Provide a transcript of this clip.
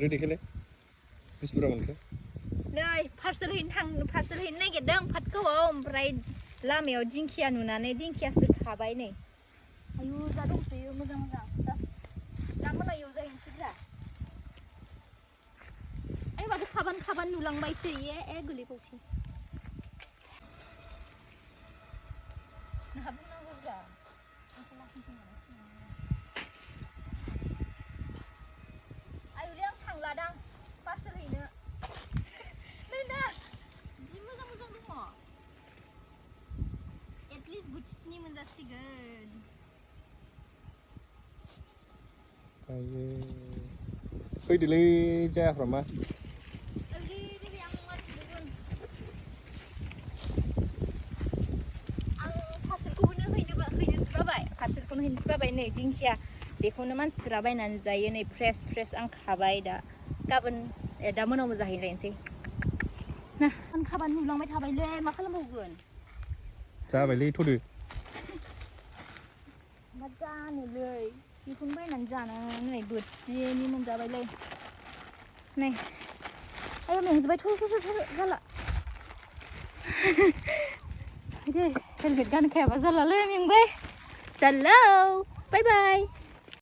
Ready खेले बिसुरा मोनखो नै पार्सेल हैनो नागिरदों फाटगावआव ओमफ्राय लामायाव दिंखिया नुनानै दिंखियासो खाबाय नै आयु जा दंसोयो मोजां दा मोनायाव जाहैनोसै दा आय माथो खाबान नुलांबायसो ए गोलैबावसै नोंहा बुंनांगौ दा आयुलै आं थांलादां पार्सेल हैनो नै ना जि मोजां दङ एटलिस्ट बोथिसेनि मोनजासिगोन आयो फैदोलै जायाफ्रामा पार्सेलखौनो हैनोसो बाबाय नै दिंखिया बेखौनो मानसिफोरा बायनानै जायो नै फ्रेस आं खाबाय दा गाबोन दा मोनावबो जाहैलायनोसै ना आं खाबानो नुलांबाय थाबायलै मा खालामबावगोन जाबायलै थ'दो मा जानोलै बेखौनो बायनानै जानानै बोथिसेनि मोनजाबायलै नै आयौ मेंजोबबाय थ' जाला दे हेलमेट गानखायाबा जालालै मेंबाय Hello, bye bye.